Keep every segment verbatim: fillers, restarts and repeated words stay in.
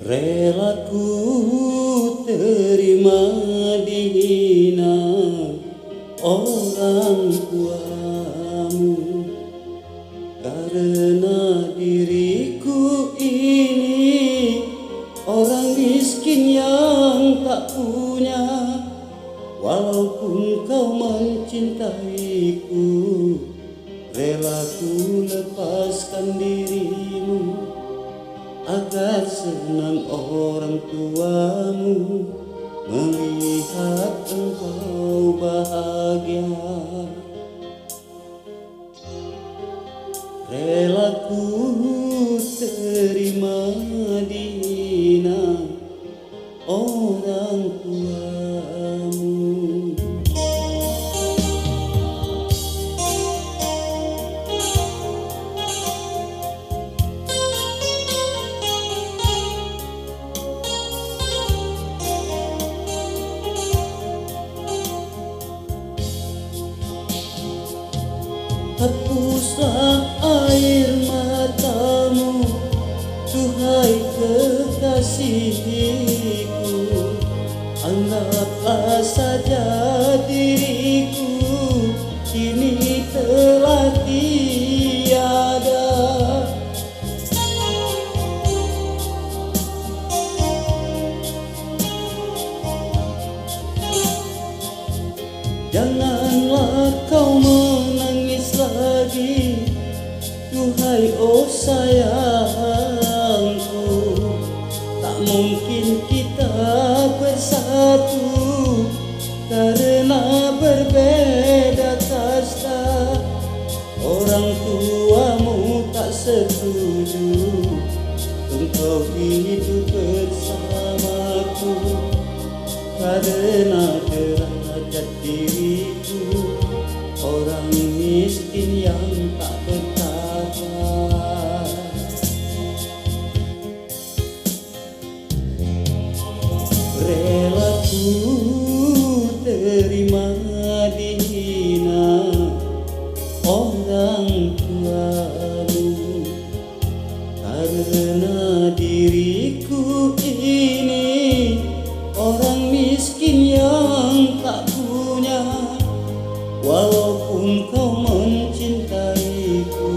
Rela ku terima dihina orang tuamu, karena diriku ini orang miskin yang tak punya. Walaupun kau mencintaiku, rela ku lepaskan dirimu, agar senang orang tuamu melihat engkau bahagia. Rela ku terima dihina orang tuamu. Hapuslah air matamu, duhai kekasihku. Anggaplah saja diriku kini telah tiada. Janganlah kau menangis lagi, duhai oh sayangku. Tak mungkin kita bersatu karena berbeda kasta. Orang tuamu tak setuju engkau hidup bersamaku, karena derajat diriku orang miskin yang tak berkata. Rela ku terima dihina orang tuamu, karena diriku ini orang miskin yang tak punya. Walaupun kau mencintaiku,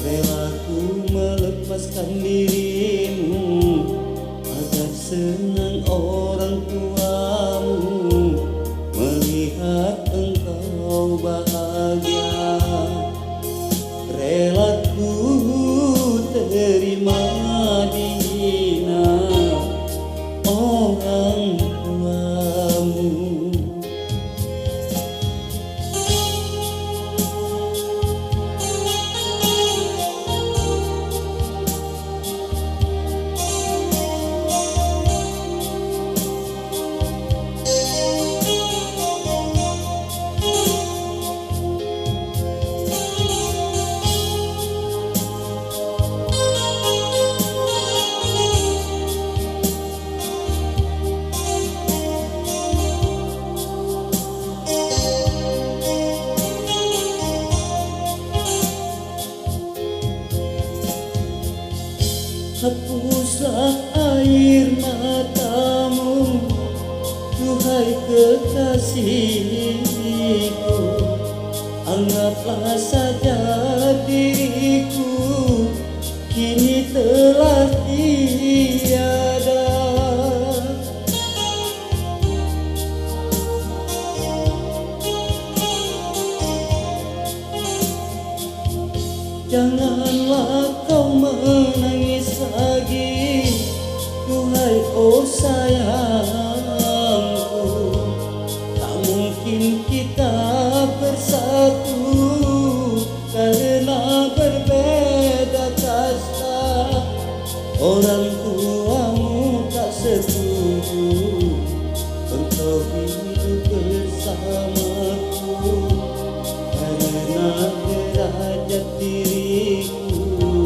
rela ku melepaskan dirimu, agar senang orang tuamu melihat engkau bahagia. Rela ku terima dihina orang tuamu. Hapuslah air matamu, duhai kekasihku. Anggaplah saja diriku kini telah tiada. Janganlah kau menangis lagi, duhai oh sayangku. Tak mungkin kita bersatu karena berbeda kasta. Orang tuamu tak setuju engkau hidup bersamaku, karena derajat diriku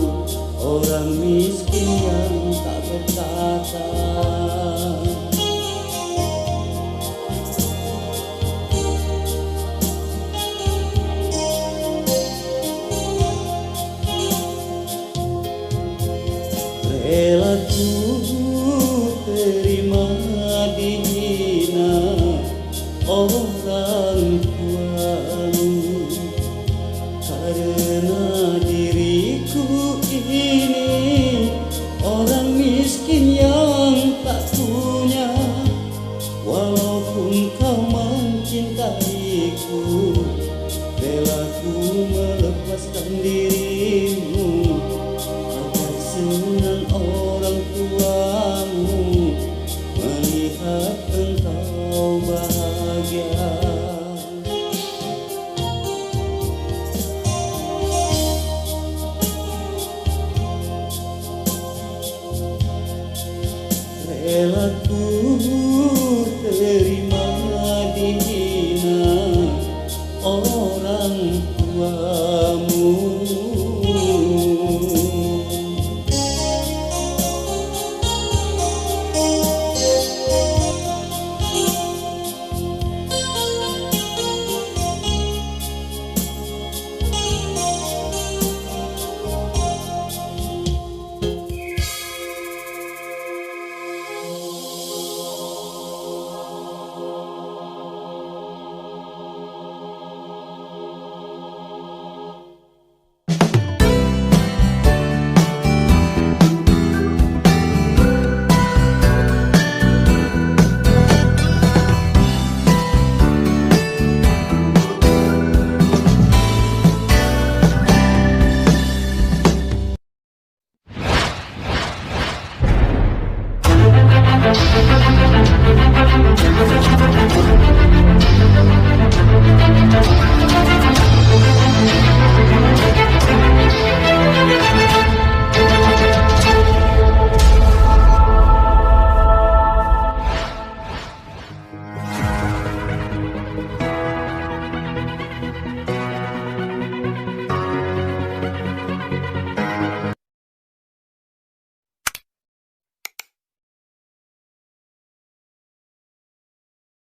dirimu, agar senang orang tuamu melihat engkau bahagia. Rela ku terima dihina orang tua.